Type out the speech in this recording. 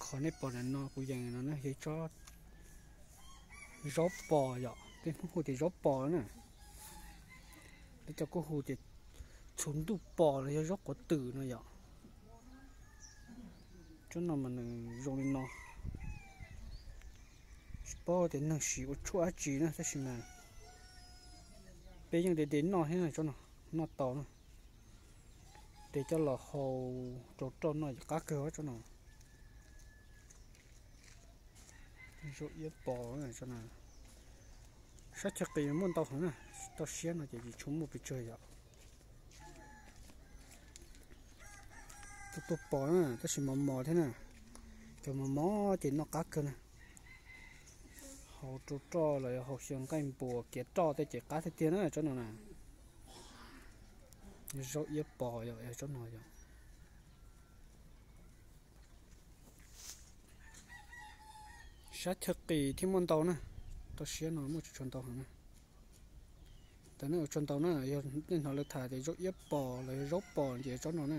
Qhov nej pom ntawm no kuv yees no na yog ib tsob zaub pos yom, peb Hmoob hu tias zaub pos na. Peb cov kuj hu tias txhuv ntuj pos los yog zaub quav twm no yom. Tsob no mas nws zoo li no. Tsis paub tias neeg siv ua tshuaj dab tsi na, tab sis mas peb yeej de de noj thiab na, tsob no noj tau na. De coj los hau rau roj noj ces qab kawg tsob no. Zaub iab pos, sab chaw qis muaj ntau heev na, toj siab no ces tsis tshua muaj pes tsawg yom. Tuaj tuaj pos na, tab sis mos mos thiab na, cov mos mos ces noj qab kawg na. Hau rau roj los yog hau xyaw nqaij npuas kiav roj tej ces qab tiag tiag na tsob no na. Zaub iab pos yog tsob no yog. Sab chaw qis thiab muaj ntau na, toj siab no muaj tsis tshua ntau heev na. Tab nej ua tsaug ntau na, yog nej hnov lawv tham tias zaub iab pos los yog zaub pos ces tsob no na.